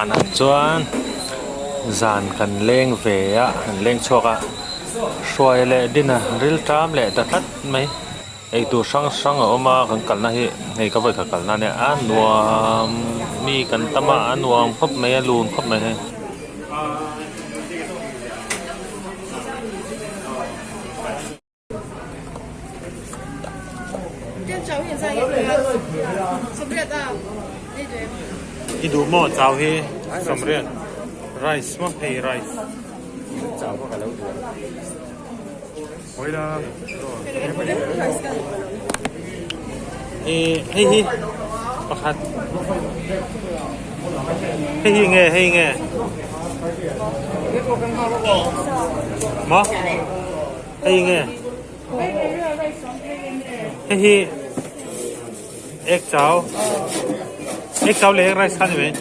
Nizanah chuan zan kan leng ve a, kan leng chhuak a, hruai leh din a ril ṭam leh ta tlat mai. Eitur hrang hrang a awm a, kan kalna hi hei ka vawikhat kalna ania a nuam mi kan tam a, a nuam khawp mai a lun khawp mai hei. I duh maw chau hi sawmriat rice maw hei rice. Ih hei hi pakhat hei hi nge hei nge maw hei nge hei hi egg chau egg chau leh egg rice kha ni mai.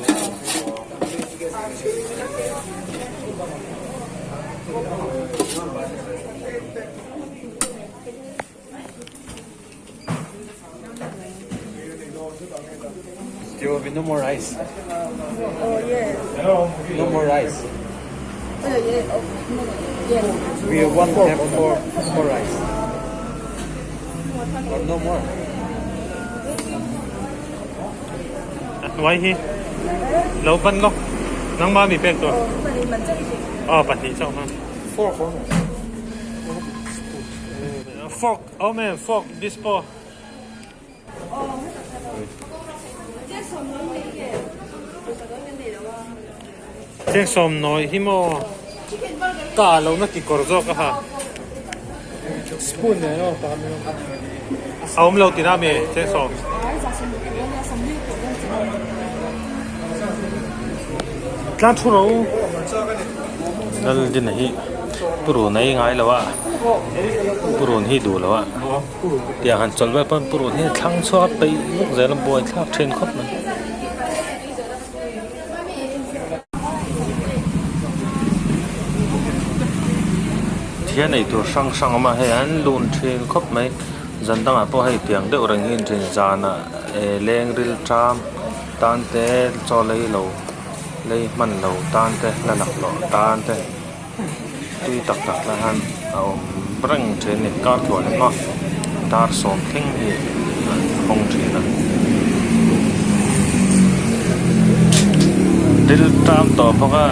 There will be no more rice. Oh yeah. No more rice. Oh yeah. Oh, no, yes. We want to have more, more rice. Or no more. A hnuai hi lo ban lawk nangma mi pek tur aw pahnih chauh hman Fork awm fork awm em fork dispo Cheng sawm nawi hi maw ka lo na kekawr zawk a ha Spoon nen aw ta mi a awm lo tina mi cheng sawm. Tlang thu ro Laldina hi purun a ei ngai lo a purun hi duh lo a tiang han chawlh vel pawn purun hi a thlang chhuak a peih vek zel a buai thlak thin khawp mai. Thian ei tur hrang hrang a awm a hei an lun thin khawp mai zan dangah pawh hei tiang deuh reng hi thin zanah eh leng ril ṭam tan te chaw lei lo lei hman lo tan te la laklawh tan te tui tak tak lai hian a awm reng thin a ni kar tluan emaw dar sawm thleng hi an hawng thin a ril ṭam tawh bawk a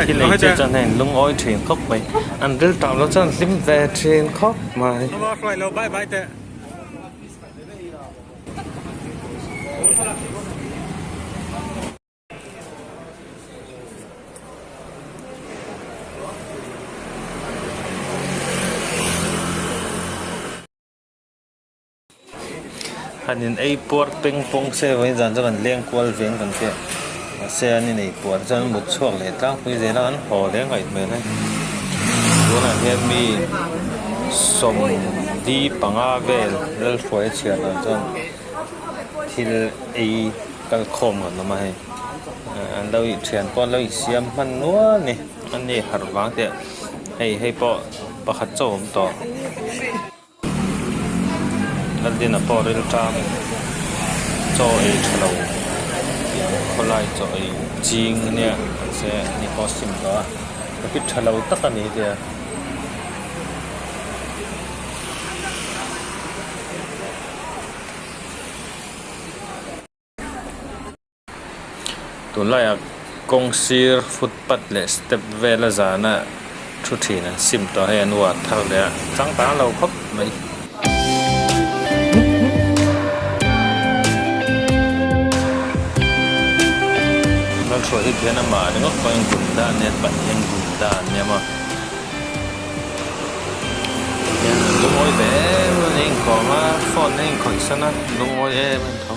thil ei che chuan hei an lungawi thin khawp mai an ril ṭam loh chuan an hlim ve thin khawp mai. Han in ei puar peng pawng se vawiin zan chu kan leng kual veng kan tia mahse an in ei puar chuan mut chhuak leh tlangpui zel a an haw leh ngaih hmel hei tunah hian mi sawmli panga vel lalhruai a chhiar dan chuan thil ei kal khawm kan awm a hei an lo ih thian pawh an lo insiam hman nual a ni an ni harh vang teh hei hei pawh pakhat chauh a awm tawh Laldina pawh ril ṭam chaw ei ṭha lo tiang khawlai chaw ei ching ania mahse ani pawh a sim tawh a habit ṭha lo tak a ni tia. Tunlaiah kawng sir footpath leh step vela zana thu thin an sim tawh hei an uar thar leh a changkang lo khawp mai. Lalhruai hi khian amah ringawt pawhin gunda an nia Pathian gunda an nia maw. Hian an lungawi ve em em a inkawm a phone a inkhawih san a lungawi em em tho.